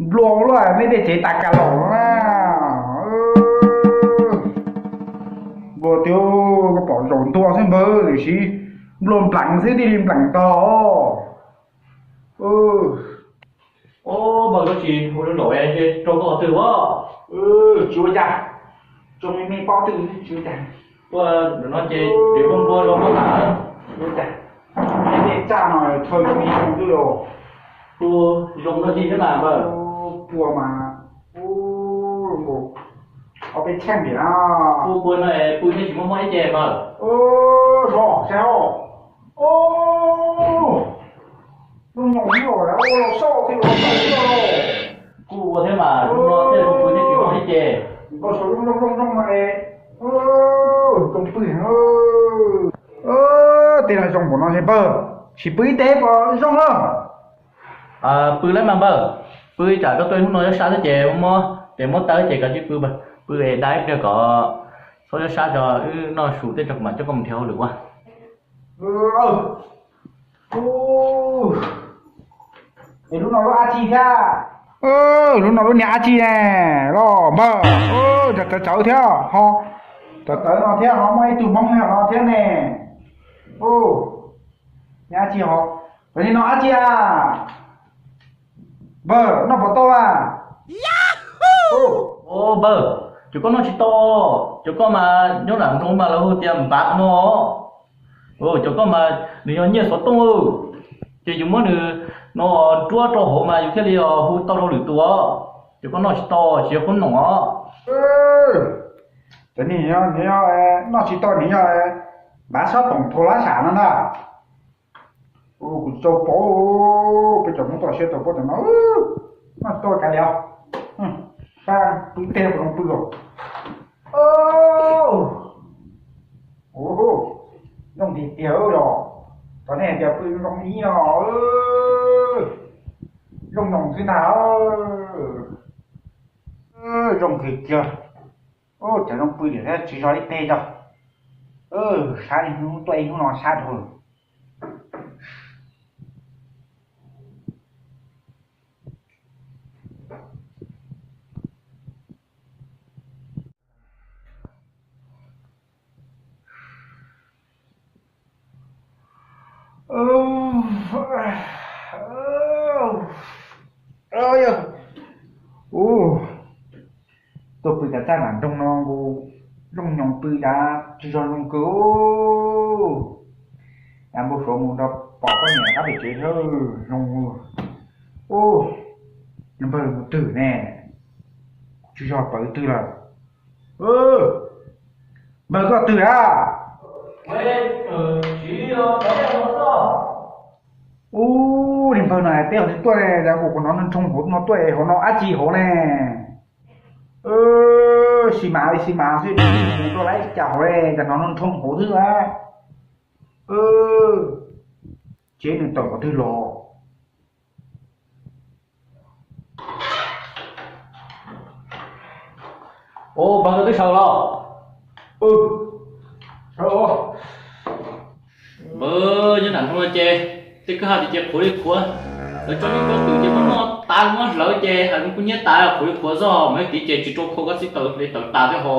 Nplua luaj, nej tej tsev tas kas laus na. Nplua tiag, koj pom zaum ntua xwb npawg, tiam sis nplua nplees xwb thiaj li nplees tau. Npawg, koj tsis hu zoo nraum es rau koj qhov twg as? Tsis ua cas, tso me me pob twg tsis ua cas. Tuaj no ces tsev nplua nplua zoo koj tas. Tsis ua cas, tej tsaj no chaw zoo li zoo twg los. Hu zoo dab tsi thiab mas npawg? Pua mas, hu, ob peb tsheej ntiam na. Hu pua no es pw thiaj tsis mob mob ib ce npawg. Zoo saib os. Zoo nyoos ib los, ua los soj thiab los soj thiab. Kuj ua thiab mas, zoo no thiaj zoo pw thiaj tsis mob ib ce. Npawg saum zoo zoo zoo zoo no es, zoo pw heev. Tej no zoo npaum no npawg, sim pw ib teg kom zoo na. Pw lawm mas npawg, pw tsam koj tuaj hnub no yob sab xwb ces ua mob tes muab tawb ces koj cia li pw, pw es da ib pliag kom txhob yob sab tso, wb noj su tej tso kuv mam coj koj mus nrhiav hauj lwm ua. Es lub no lub dab tsi thiab? Lub no lub niag dab tsi ne los npawg? Cov tsawv tsawv thiab ho, cov tsawv no thiab ho muaj ib tug hmoob nyob no thiab ne. Niag dab tsi ho, cov niag no dab tsi a? Npawg, noj puas tau a? Npawg, cov koj noj tsis tau, cov koj mas nyob nram nroog mas lawv hu tias npav no. Cov koj mas nws yog nyiaj xov tooj, ces yus muab nws no nruab rau hauv mas yus thiaj li hu tau rau lwm tus os. Cov koj noj tsis tau, tsis yog qhob noom os. Cov niag no noj tsis tau, nws yog npav sab toom thau lab sam no ntag. Kuv tsis tau paub, peb cov Hmoob toj siab tau paub cov no, noj tsis tau kav liam. Pab pw tej puas zoo pw os. Zoo tiag tiag los, cov nej hais tias pw zoo ib no, zoo nyoos xwb ntag. Zoo tiag tiag. Cov zoo pw tiag thiab tsis zog ib teg tso. Sab ib hnub tuaj ib hnub no sab dhau lawm. Tuaj pw tas txaj nram nroog no kuj zoo nyoos pw tas tsis zog zoo kawg. Npau suav mus nrog pom poj niam qab pem tsev thiab zoo. Npawg mus twg ne? Tsis zog pawv twg lawm. Npawg koj twg a? Ub, niag npawg no hais teb hais li tuaj ne, kuv hnov nroo hauv no tuaj, hauv no dab tsi hauv ne? Xi mas li xi mas xwb, tuaj lawm cas hauv ne, cas hnov nroo hauv xwb a. Tsev nws tawm qhov twg los? Ua, npawg koj twb sawv los? Npawg, nyob nram nroog no ces tej kwj ha tias ces qhuav li qhuav, lawv tso nyuj koj twm ces muab noj tas muab hlawv ces hais kuj nyiab tas, qhuav li qhuav zog mas ib tiv ces tsis rau khau koj txij taws li taws tas thiab ho.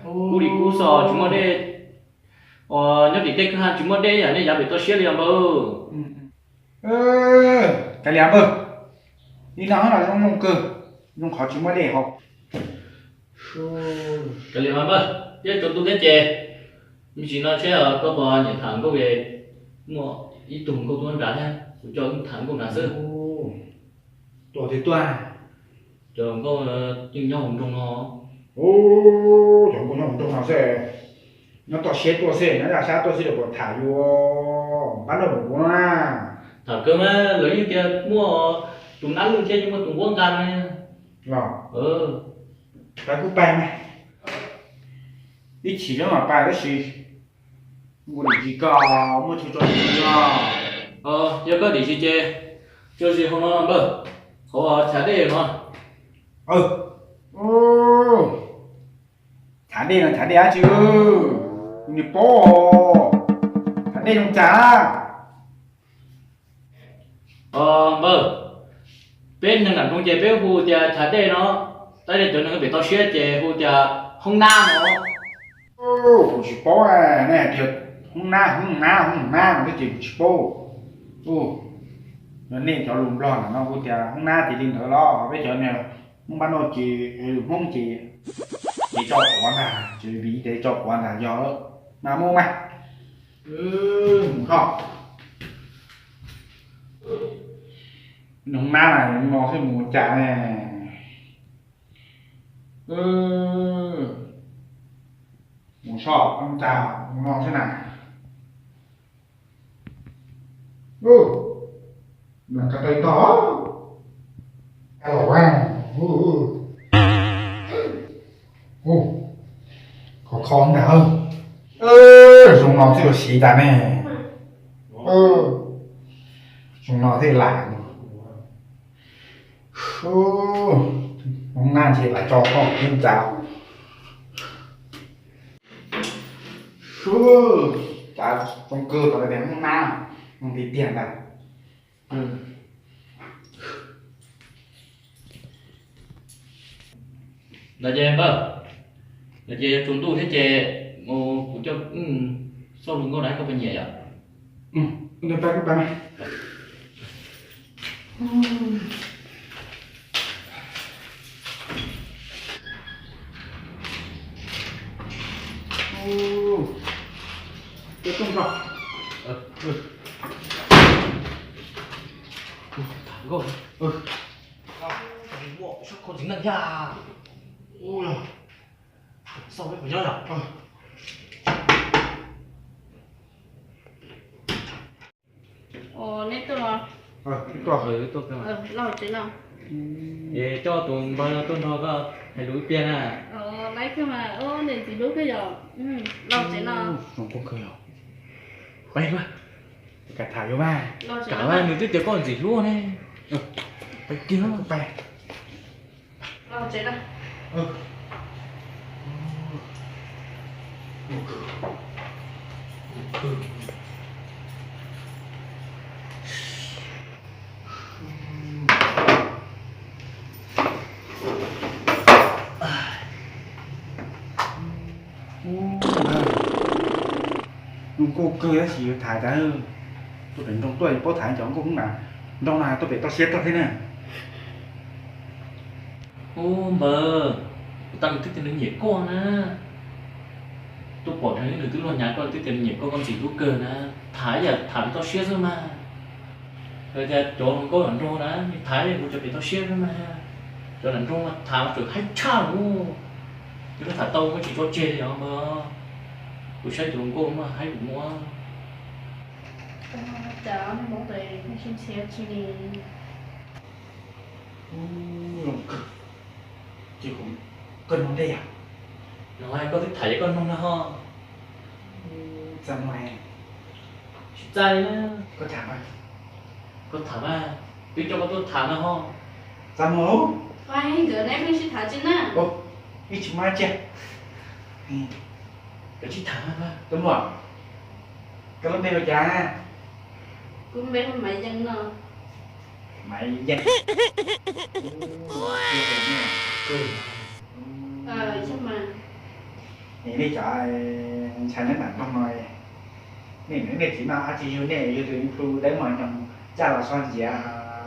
Kub li kub xwb tsis muaj dej. Nyob tim tej kwj ha tsis muaj dej yam nej yav pem toj siab li os npawg. Kav liam npawg, li no los zoo zoo kawg, zoo qhov tsis muaj dej hauv. Kav liam mas npawg, thiab tsaus ntuj thiab ces me ntsis no seb koj puas nyiam tham nkauj, muaj ib tug nkauj tuaj nrad thiab kuv coj wb tham nkauj nrad xwb. Tuaj twg tuaj? Cov nkauj yeej nyob hauv nroog no. Cov nkauj nyob hauv nroog no xwb, nyob toj siab tuaj xwb, nyob zaj sab tuaj xwb los puas tham yus, pab nrog mus kuv na. Tham kawg mas lawv yeej tias muaj tus nab lwj thiab yeej muaj tus nquab nqa no. Los, pab kuj pab mas, ib chim zoo mas pab tab sis nqus dim tsis koj muaj chaw tso dim no. Yog koj dim tsis ces tso zis hauv no npawg, hauv chav dej no. Chav dej no chav dej dab tsi? Kuv nim paub, chav dej zoo cas? Npawg, Peb neeg nram nroog ces peb hu tias chav dej no, tab sis cov neeg pem toj siab ces hu tias hoob nab no. Kuv tsis paub, nej hais tias hoob nab, hoob nab, hoob nab no thiab ces kuv tsis paub. Yog nej cov lus Nplog ntawm no hu tias hoob nab ces li ntawd los peb cov niag Hmoob Npab Nauj ces, Hmoob ces, ces tso quav ntag, ces vim ces tso quav ntag yog mas mus mas. Mus tho. Hoob nab mas no xwb mus cas ne? Mus soj mus cas no xwb na. Nplam ko taw ntog. Khov kho ntag. Zoo no thiaj ua siv tas ne. Zoo no thiaj lam. Hoob nab ntshe lam tso koj yeej cas. Cas zoo kawg tau tias hoob nab, zoo tiag tiag ntag. Ntawd ces npawg, ntawd ces yuav tsaus ntuj thiab ces kuv coj xauj hluas nkauj na, koj puas nyiam yom? Nkauj, muaj sab khau txiv neej thiab. Xauj peb puas nyob yom? Neb tuaj los? Tuaj, los tsev no. Es coj tus npawg no tuaj nrog koj hais lus ib pliag na. Laib kawg mas, niam txiv hlub kawg yom. Los tsev no. Zoo kawg yom. Peb mas, kam tham yuav mas, kam mas nws twb tias koj ntxim hlub ne. Peb kiag peb. Zoo nkauj kawg tab sis yuav tham cas, tuaj pem nroog tuaj yuav paub tham cov nkauj Hmoob na, nroog no tuaj pem toj siab tag thiab na. Ub npawg, kuv tau nws twb tias nws nyiam koj na. Tuaj pom dheev nws twb luag nyav koj twb tias nws nyiam koj, koj ntxim hlub kawg na. Tham ib yam tham toj siab xwb mas. Hais tias cov hluas nkauj nram nroog na, nws tham li kuv cov pem toj siab xwb mas. Cov nram nroog mas tham tseem haib tshaj lawm. Yog koj tham tau koj tsis tso tseg li os npawg. Kuv saib cov hluas nkauj mas haib kuv muab. Cas nej hmoob tes nej sib ntxhiab tsis li. Zoo kawg. Ces kuv, koj nug ntej yom? Nug, koj twb tham ces koj nug no ho. Txaj muag, tsis txaj li na. Koj tham mas, koj tham mas, twb coj koj tuaj tham no ho. Txaj muag, nkawd neb pheej sib tham tsis na. Ib tsis muaj tsiaj. Koj sib tham mas. Txaj muag, koj lub npe hu cas? Kuv npe hu Maiv Yees no. Maiv Yees. Nej cov ntxhais neb nram nroog no, nej niam nej txiv no ab tsi yug nej, yug tus ib plu dawb mos nyoos caj los so nciav,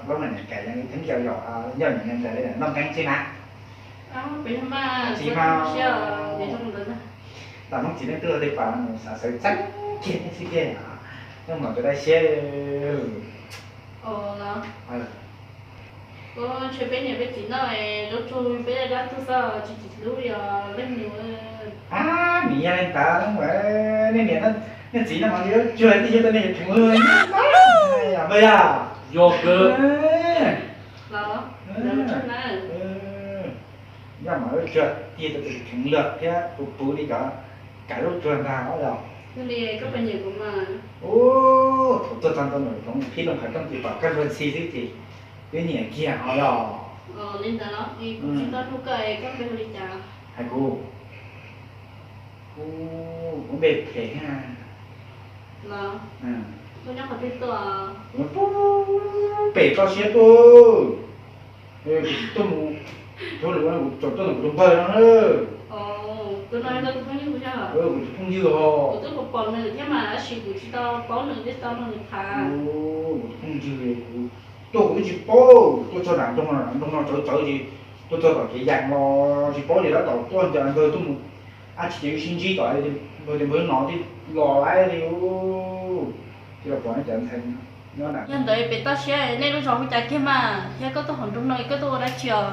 plaub meem niam kais yeej theeb yau yaum, yoj niam neeg ntawd li noj nteeb xwb na. Tsis mas, tam Hmoob txiv neej tuaj tej pas mus xav xav txeeb kiag nej xwb tiag, nyob mus cov dab siab. Ntshe peb niam peb txiv no zaub tsuag peb dab tug xwb tsis txim hlub li os leej nus. Ab, nws yog li ntawd, nej niam nej txiv no mas yuav tsuag tij yog tau nej yuav kheev luag. Yog kawg. Yog mas yuav tsuag tij tau tus kheev luag thiab puv puv li cov kav lub tsuag ntag os. Ub, thaum tuaj txog ntua nram zoov phib loo qhov rooj ces pom koj luag ntxhi xwb ces twb nyiam kiag ho los. Hais kuv, kuv npe Phem thiab. Pem toj siab tuaj. Kuv tsis tuaj mus, kuv tsis tuaj mus, kuv tsis tuaj mus npawg no na. Kuv tus phooj ywg os. Kuv twb pom nws thiab mas tab sis kuv tsis tau paub nws, twb tsis tau nrog nws tham. Kuv tus phooj ywg, kuv tuaj kuv twb tsis paub, tuaj txog nram nroog no, nram nroog no txawv txawv ces tuaj txog tom kev yees los tsis paub ces tab tom tuaj ncaws npawg tuaj mus, dab tsi ces wb sib ntsib tom npawg ces npawg no thiaj los lawm li. Thiaj los pom nej cov ntxhais nyob nram. Yog ntawd pem toj siab nej lub zos hu cas kiag mas thiab koj tuaj hauv nroog no koj tuaj ua dab tsi os?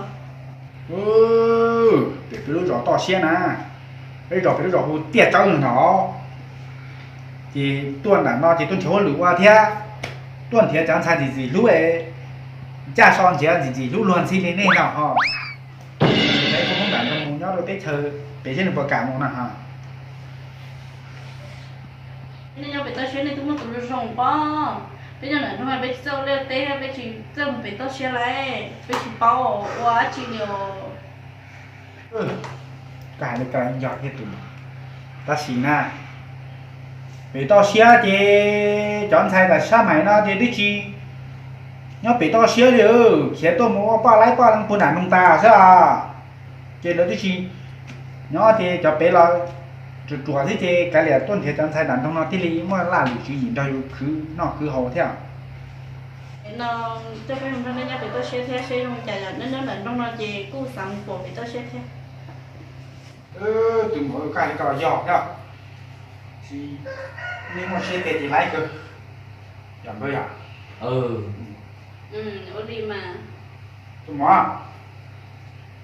Pem peb lub zos toj siab na, peb zos pem lub zos hu Tiaj Tsawb no ntag. Ces tuaj nram no ces tuaj nrhiav hauj lwm ua thiab tuaj nrhiav cov ntxhais ntxim ntxim hlub, ncaj so nrhiav ntxim ntxim hlub luag ntxhi li nej no ho. Peb tuaj nram no mus nyob rau teb chaws pem seb nws puas kam mus no ho. Nej nyob pem toj siab nej twb muaj tus zoo zoo pob. Peb nyob nram nroog peb tsis txawj ua liaj teb, peb tsis txawj mus pem toj siab lawm, peb tsis paub ua dab tsi li os. Koj hais li ko yog thiab tus, tab sis na, pem toj siab ces cov ntxhais tam sab maim no ces twb tsis nyob pem toj siab li, khiav tuaj mus ua poj laib poj leej puag nram nroog tas xwb os. Ces lawv twb tsis nyob ces cov pem los ruam ruam xwb ces kav liam tuaj nrhiav cov ntxhais nram nroog no thiaj li muaj laj lim tswv yim nrog yus khwv noj khwv haus thiab. No, coj peb mus nrog nej nyob pem toj siab thiab seb zoo cas, yog nyob nyob nram nroog no ces kuj xav mus pom pem toj siab thiab. Tus muam, koj hais li ko yog thiab. Nej muaj siab tiag ces laib kawg. Yog npawg yog? Tus muam,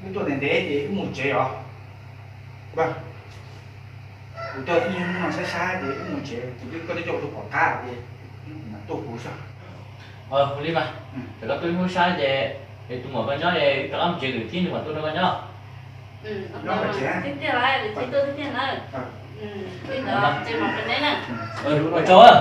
wb tuaj ntev ntev ces wb mus tsev os. Kuv tuaj ib hnub no saib saib ces wb mus tsev, kuv twb, koj twb coj kuv tuaj pom qab ces wb mam tuaj kuv xwb. Ua li mas, thaum koj tuaj ib hnub saib ces tus muam koj nyob es rov qab mus tsev, kwv tij nws mam tuaj nrog koj nyob. Nyob pem tsev. Tiag tiag lawm, lwm txhia tuaj tiag tiag na. Li ntawd ces mam pem neb na. Ua tsaug.